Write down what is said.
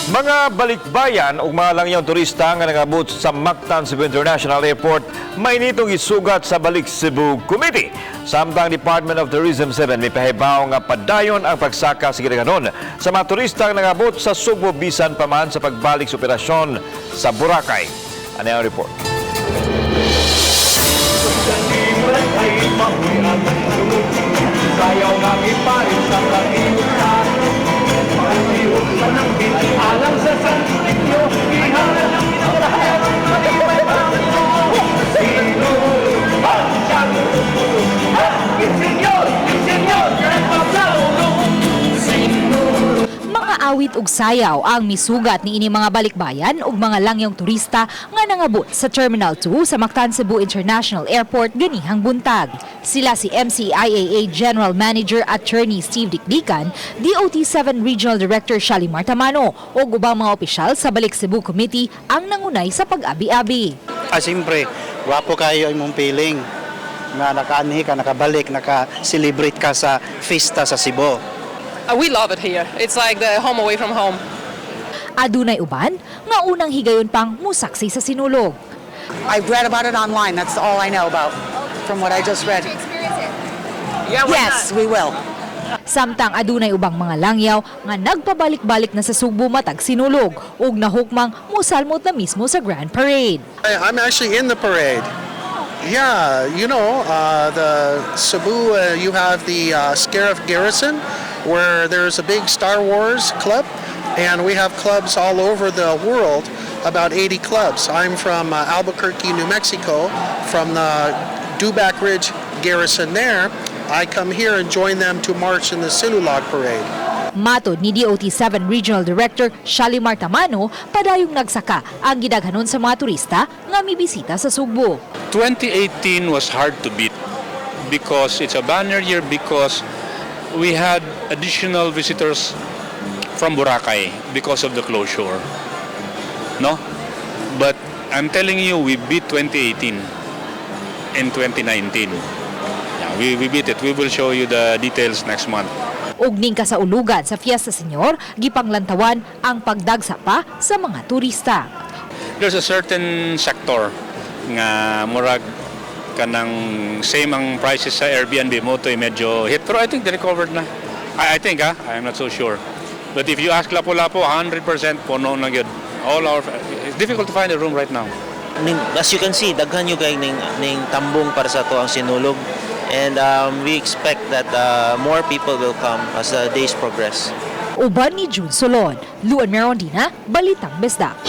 Mga balikbayan ug mga langyang turista nga nangabot sa Mactan Cebu International Airport mainitong isugat sa Balik Cebu Committee. Samtang Department of Tourism 7 mipahibaw nga padayon ang pagsaka sa gidaghanon sa mga turista nga nangabot sa Sugbo bisan pa man sa pagbalik sa operasyon sa Boracay. Ano ang report? Sayaw nga iparin sa pag-iutan. Pag-iutan sa ng alang sa San Niño. Ihalan ang minamahal. Malibay pa. Sino ang Senyor, Senyor, nagpaplaulo. Mga awit ug sayaw ang misugat ni ini mga balikbayan ug mga langyong turista nga nangabot sa Terminal 2 sa Mactan Cebu International Airport ganihang buntag. Sila si MCIAA General Manager Attorney Steve Dicdican, DOT-7 Regional Director Shalimar Tamano ug ubang mga opisyal sa Balik Cebu Committee ang nangunay sa pag-abi-abi. Ah, siyempre, wapo kayo imong feeling nga nakaanhi ka, nakabalik, naka-celebrate ka sa fiesta sa Cebu. We love it here. It's like the home away from home. Adunay uban nga unang higayon pang musaksi sa sinulog. I've read about it online. That's all I know about from what I just read. Yes, we will. Samtang adunay ubang mga langyaw nga nagpabalik-balik na sa Sugbo matag sinulog ug nahukmang musalmot na mismo sa Grand Parade. I'm actually in the parade. Yeah, the Cebu, you have the Scarif Garrison, where there's a big Star Wars club, and we have clubs all over the world, about 80 clubs. I'm from Albuquerque, New Mexico, from the Dubak Ridge Garrison there. I come here and join them to march in the Sinulog Parade. Matod ni DOT-7 Regional Director Shalimar Tamano, padayong nagsaka ang gidaghanon sa mga turista nga mibisita sa Sugbo. 2018 was hard to beat because it's a banner year, because we had additional visitors from Boracay because of the closure. No? But I'm telling you, we beat 2018 in 2019. Yeah, we beat it. We will show you the details next month. Ug ning kasaulugan sa Fiesta Señor, gipanglantawan ang pagdagsa pa sa mga turista. There's a certain sector nga murag kanang same ang prices sa Airbnb mao to medyo hit, pero I think they recovered na. I think, ah, I'm not so sure, but if you ask Lapu-Lapu, 100% puno na gyud. All our It's difficult to find a room right now. Ning, as you can see, daghan gyud kay ning tambong para sa atoang sinulog and we expect that more people will come as the days progress. Uban ni June Solon, Luan Merondina, Balitang Bisdak.